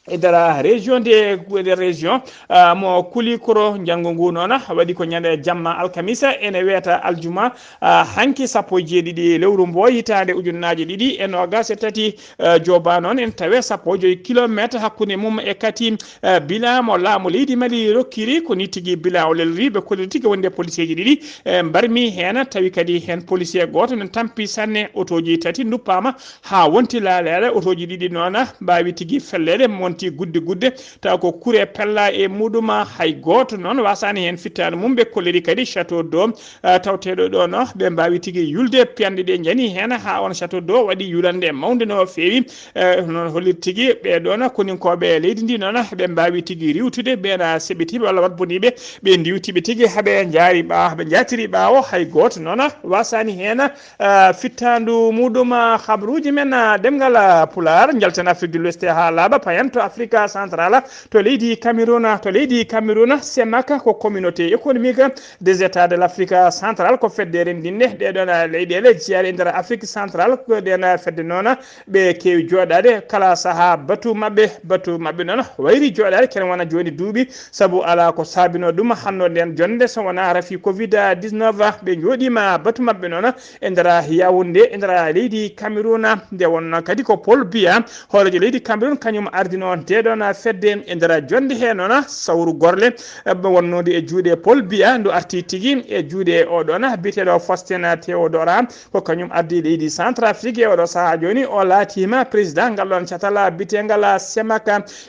E nder région de, de région, ah, mo Kulikoro, njanngu ngu noon waɗi ko ñande jamma alkamisa, ene weeta aljuma, ah, hanki sappo e jeeɗiɗi lewru mbo hitaande ujunnaaje ɗiɗi e noogas e tati. Eh, Joba noon ene tawee sappo e joy kilomeeter hakkunde mum e Kati. Eh, bilan mo laamu leydi Mali rokkiri ko ni tigi bilan o lelri, ɓe kolliri tigi wonde poliseeji ɗiɗi, eh, mbarmi heen, tawi kadi heen policier gooto ne tampi sanne. Otooji tati nduppaama haa wonti laaleeɗe. Otooji ɗiɗi noon mbaawi tigi felleede, wonti gudde gudde, taw ko kure pella e muɗum. Hay gooto noon wasaani heen fittaandu mum. Ɓe kolliri kadi château d'eau, eh, tawteeɗo ɗoon, ɓe mbaawi tigi yulde piyanɗe ɗe njani heen haa on château d'eau waɗi yulannde mawnde no feewi. Eh, noon hollir tigi ɓee ɗoon koninkooɓe leydi ndi noon ɓe mbaawi tigi riiwtude ɓeen seɓɓitiiɓe walla waɗboniiɓe, ɓe ndiiwtiiɓe tigi haa ɓe njaari ɓa-, ɓe njaatiri ɓaawo. Hay gooto noon wasaani heen, eh, fittaandu muɗum. Habruuji men, eh, ɗemngal, eh, Pulaar, njalten Afrique de l'Ouest haa laaɓa payen to Afrique Centrale to leydi Cameroun. To leydi Cameroun, CEMAC ko Communauté Économique des États de l'Afrique Centrale, ko fedde renndinde ɗee ɗoon leyɗeele jeyaaɗe e nder Afrique Centrale. Ko ɗeen fedde noon ɓe keewi jooɗaade kala sahaa batu maɓɓe, batu maɓɓe noon wayri jooɗaade kene wona jooni duuɓi, sabu alaa ko saabinoo ɗum. Hannde ndeen jonnde so wonaa rafi covid dix-neuf, ɓe njooɗiima batu maɓɓe noon e nder Yaoundé, e nder leydi Cameroun. Nde wonnoo kadi ko Paul Biya, hooreejo leydi Cameroun, kañum ardinoo ndee ɗoon fedde. E nder jonnde hee noon, sawru gorle, eh, wonnoodu e juuɗe Paul Biya, ndu arti tigi e juuɗe oo ɗoon biyeteeɗo Faustin Théodore, ko kañum ardi leydi Centrafrique e oɗo sahaa jooni. O laatiima président ngal ɗoon catal biyeteengal CEMAC.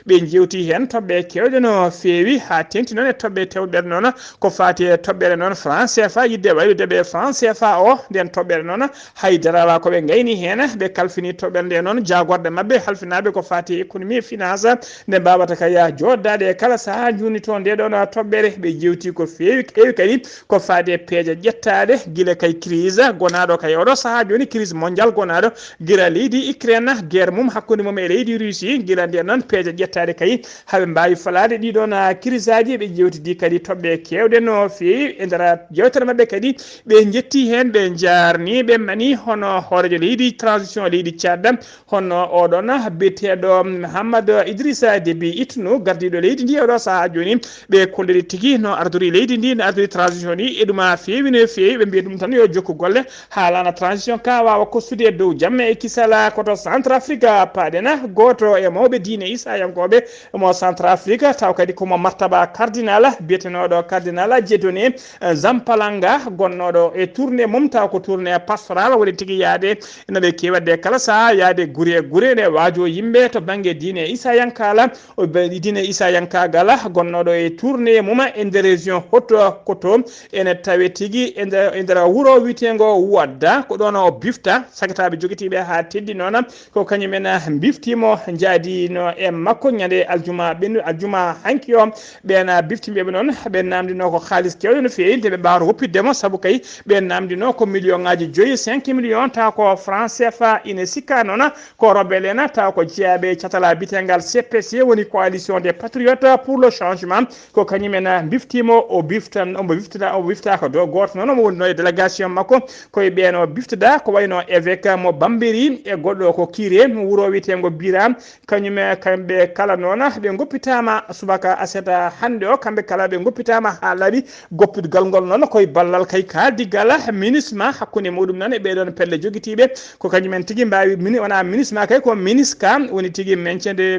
Ɓe njeewti heen toɓɓe keewɗe no feewi, haa teeŋti noon e toɓɓe tewɗe noon ko faati e toɓɓere noon franc CFA, yiɗde waylude ɓe franc CFA o. Nden toɓɓere noon, hay dara alaa ko ɓe ngayni heen. Ɓe kalfini toɓɓere nde noon, jaagorɗe maɓɓe halfinaaɓe ko faati e économie e finance, nde mbaawata kay jooɗdaade e kala sahaa njuurnitoo nde ɗoon toɓɓere. Ɓe njeewti ko feewi, heewi kadi ko faati e peeje ƴettaaɗe gila kay crise gonaaɗo kay oɗo sahaa jooni, crise mondial gonaaɗo gila leydi Ukraine, guerre mum hakkunde mum e leydi Russie. Gila ndeen noon peeje ƴettaaɗe kay, haa ɓe mbaawi falaade ɗii ɗoon, ah, crise aji. Ɓe njeewtidi kadi toɓɓe keewɗe no feewi. E nder yewtere maɓɓe kadi, ɓe njetti heen, ɓe njaarni, ɓe mani hono hooreejo leydi transition leydi Tchad, hono oɗon biyeteeɗo Mahamadou Idrissa Déby Itno, gardiiɗo leydi ndi e oɗo sahaa jooni. Ɓe kolliri tigi no ardori leydi ndi, no ardori transition ndi, e ɗum haa feewi no feewi. Ɓe mbiya ɗum tan yo jokku golle haa laana transition ka waawa kostude e dow jamma e kisala. Ko to Centrafrique paaɗen. Gooto e mawɓe diine isaayankooɓe mo Centrafrique, taw kadi ko mo martaba cardinal, biyetenooɗo cardinal Dieudonné Zampalanga, gonnooɗo e tournée mum, taw ko tournée pastoral, woni tigi yaade no ɓe keewi waɗde kala sahaa, yaade gure e gure, ne waajo yimɓe to bannge diine isaayankala, o be-, diine isaayankaagal, gonnooɗo e tournée mum e nder région Haute-Kouta, ene tawe tigi e nder, e nder wuro wiyeteengo Ouadda. Ko ɗoon o bifta sakataaɓe jogitiiɓe haa teddi noon, ko kañum en mbiftiimo, njaadino e makko ñande aljuma ɓennu-, aljuma hanki o. Ɓeen biftiiɓe ɓe noon, ɓe naamndinoo ko haalis keewɗo no feewi nde ɓe mbaawata woppitde mo, sabu kay ɓe naamndinoo ko million ŋaaji joyi, cinq millions, taw ko franc CFA. Ine sikkaa noon ko rebelle en, taw ko jeyaaɓe e catal biyeteengal C P C, woni Coalition des Patriotes pour le Changement. Ko kañum en mbiftiimo, o bifta, omo bifta, omo bifta ko do gooto noon, omo wonno e délégation makko, ko e ɓeen o biftoda, ko wayno évêque mo Bambiri e goɗɗo ko curé mo wuro wiyeteengo Bira. Kañum e kamɓe kala noon ɓe ngoppitaama subaka aset hannde o, kamɓe kala ɓe ngoppitaama haa laaɓi. Goppitgal ngol noon ko e ballal kay kaaldigal MINUSMA, hakkunde muɗum noon e ɓee ɗoon pelle jogitiiɓe, ko kañum en tigi mbaawi, mini-, wonaa MINUSMA kay, ko MINUSCA, woni tigi maintien de,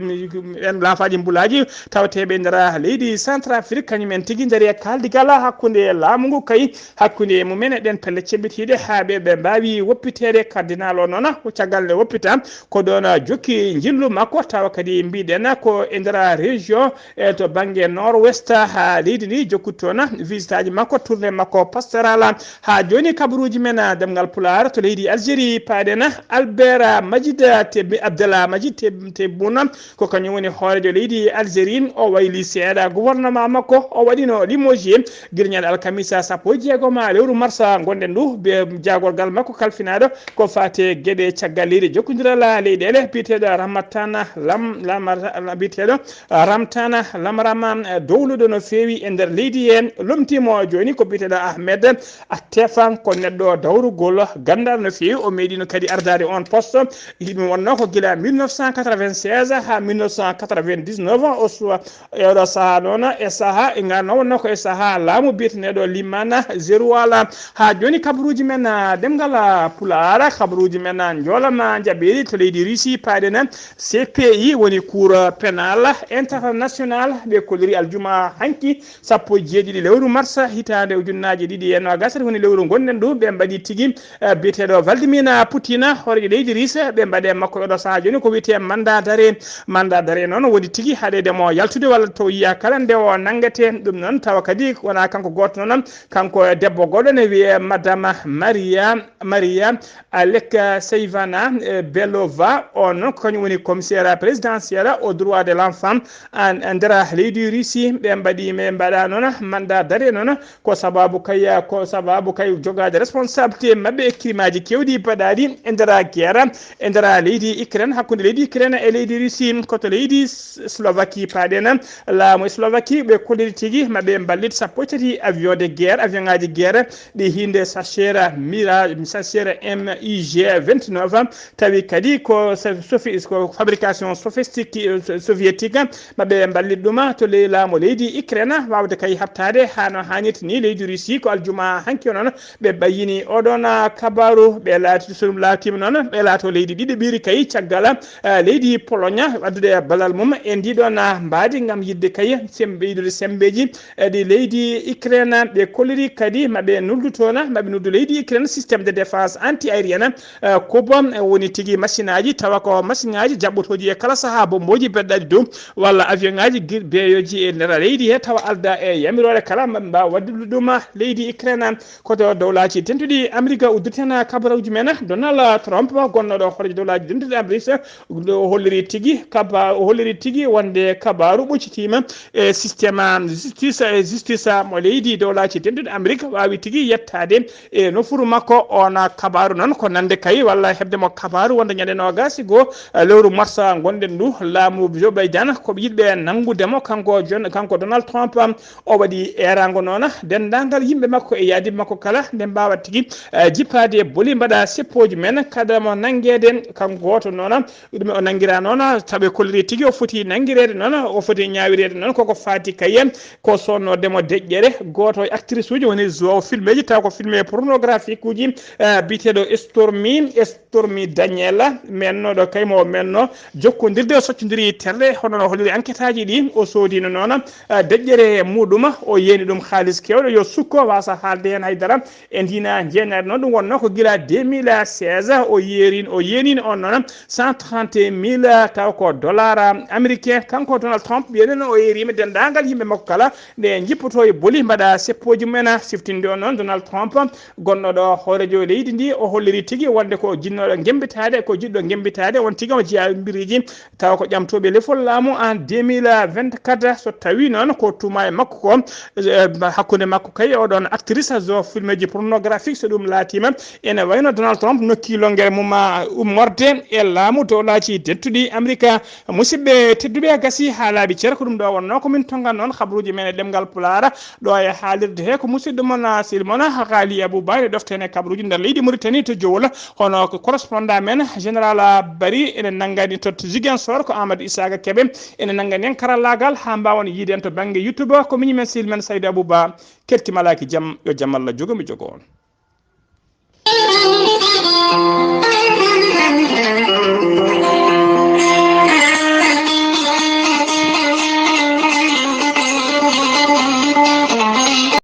en laafaaji mbulaaji tawateeɓe e nder leydi Centrafrique, kañum en tigi ndaari e kaaldigal hakkunde laamu ngu kay, hakkunde e mum en e ɗeen pelle cemmbitiiɗe haa ɓe, ɓe mbaawi woppiteede. Cardinal o noon, ko caggal nde woppita, ko ɗoon jokki njillu makko, tawa kadi mbiɗen ko e nder région e to bannge nord-ouest haa leydi ndi, jokkude toon visitaaji makko, tournée makko pastorale. Haa jooni kabaruuji men, ah, ɗemngal Pulaar to leydi Algérie, paaɗen Albert Majid Teb-, Abdallah Majid Teb-, Tebboune, ko kañum woni hooreejo leydi Algérie. O wayli seeɗa gouvernement makko, o waɗino limogé gila ñande alkamisa sappo e jeegom lewru marsa ngonɗen ndu, be jaagorgal makko kalfinaaɗo ko faati e geɗe caggal leydi, jokkondiral leyɗeele, biyeteeɗo Ramatana Lam-, Lamar-, biyeteeɗo Ramtana Lamrama, eh, dowluɗo no feewi e nder leydi he, lomtiimo jooni ko biyeteeɗo Ahmed Attefa, ko neɗɗo dawrugol, ganndal no feewi. O meeɗino kadi ardaade on poste. Ɗum wonnoo ko gila mille neuf cent quatre-vingt-seize haa mille neuf cent quatre-vingt-dix-neuf. O suwa e oɗo sahaa noon, e sahaa, e ngal noon wonnoo ko e sahaa laamu biyeteeɗo Limana Zerouala. Haa jooni kabaruuji men, ah, ɗemngal, ah, Pulaar, kabaruuji men, ah, njoolama njaɓeeri to leydi Russie, paaɗen C P I, woni Cour pénal international, ɓe kolliri aljuma hanki, sappo e jeeɗiɗi lewru mars, hitaande ujunnaaje ɗiɗi e noogas, woni lewru ngonɗen ɗo, ɓe mbaɗi tigi, eh, biyeteeɗo Vladimir Putin, hooreejo leydi Russie, ɓe mbaɗi e makko oɗo sahaa jooni ko wiyetee mandat d'arrêt. Mandat d'arrêt noon woni tigi haɗeede mo yaltude walla to yiya kala nde o nanngete. Ɗum noon tawa kadi wonaa kanko gooto noon, kanko e debbo goɗɗo ne wiyee Madame Maria, Maria Alekseevna, eh, Belova, on noon ko kañum woni commissaire présidentiel au droit de l'enfant en, e nder leydi Russie. Ɓe mbaɗi, ɓe mbaɗa noon mandat d'arrêt noon ko sababu kay, ko sababu kay jogaade responsabilité maɓɓe e crime aji keewɗi baɗaaɗi e nder guerre e nder leydi Ukraine, hakkunde leydi Ukraine e leydi Russie. koto leydi Slovaquie paaɗen. Laamu Slovaquie ɓe kolliri tigi maɓe mballit sappo e tati avion de guerre, avion ngaji guerre ɗi hinde sachera mira sachera mig vingt-neuf, tawi kadi ko sofi ko fabrication sophistique soviétique maɓe mballit ɗuma to ley laamu leydi Ukraine wawde kay habtade hano hanirta ni. Leydi Russie ko aljuma hanki o noon ɓe ɓayyini oɗon kabaru, ɓe laati so ɗum laatima noon ɓe laato leydi ɗiɗi ɓiiri kay caggal leydi Pologne waddude balal mum e ndiɗon mbaadi ngam yidde kay sembe yiɗude sembeji ɗi leydi Ukraine. Ɓe kolliri kadi maɓe nuldu toon maɓe nuldu leydi Ukraine système de défense anti aérienne kuba woni tigi machine aji tawa ko machine aji jaɓɓotoji e kala saaha bomboji beddaji dow walla avion ngaji beyoji e nder leydi he tawa alda e yamiroore kala mbawa waddude ɗum leydi Ukraine. Koto dowlaji dentuɗi Amérique udditena kabaruji men Donald Trump gonnoɗo hoorejo dowlaji dentuɗi Amérique o holliri tigi kaba o holliri tigi wonde kabaru ɓoccitima e système justice e justice mo leydi dowlaji dentuɗi Amérique wawi tigi yettade e nofuru makko. On kabaru noon ko nande kay walla hebde mo kabaru wonde ñande nogasi goo lewru marsa gonɗen ndu laamu Joe Biden ko yiɗɓe nangudemo kanko jon kanko Donald Trump. O waɗi erango noona denndaangal yimɓe makko e yaadiiɓe makko kala nde mbaawa tigi eh, jippaade e boli mbaɗa seppoji men kada mo nanngeede kanko gooto noona ɗum o nanngira noona tawi kolliri tigi o foti nanngireede noona o foti ñaawireede noona koko faati kayen ko sonnodemo deƴƴere gooto e actrice uji woni joao filmeji taw ko filme pornographique uji eh, biyeteeɗo Stormy Stormy Daniela mennoɗo kaymo o menno jokkondirde o soccondiri terɗe hono no holliri enquête aji ɗi o soodino noona deƴƴere muɗum o yeeni ɗum haalis kewɗo yo sukko wasa haalde heen haydara e ndina jeenaade noon ɗum wonno ko gila deux mille seize o yeerin o yeenino on noon cent trente mille taw ko dollar américain kanko Donald Trump mbiyeɗen o yeerima denndaangal yimɓe makko kala nde jippoto e boli mbaɗa seppoji mumen siftinde on noon Donald Trump gonnoɗo hoorejo leydi ndi o holliri tigi wonde ko jinnoɗo gembitaade ko jiɗɗo gembitaade on tigi o jeeya mbiriji tawa ko ƴamtoɓe lefol laamu en deux mille vingt-quatre so tawi noon ko tuma e makko ko eh, hakkunde makko kay oɗon actrice zo filmeji pornographique so ɗum laatima ene wayno Donald Trump nokki longere mum ummorde e laamu dowlaji dentuɗi Amérique. Musidɓe tedduɓe gasi haalaaɓe ceer ko ɗum ɗo wonno ko min tongan noon habruji men e ɗemngal pulaar ɗo e haalirde he ko musidɗo mon silmona haali abouba e ɗofte hene kabruji nder leydi Mauritanie to Jowol hono ko correspondant men général Bari ene nanngani to Ziguinchor ko Amadou Isaka Kebe ene nanngani en karallagal haa mbaawan yiide en to bannge YouTube ko miñi men silmen Saydou Abouba. Kerti malaaki jam yo jam Allah jogo mi jogo on.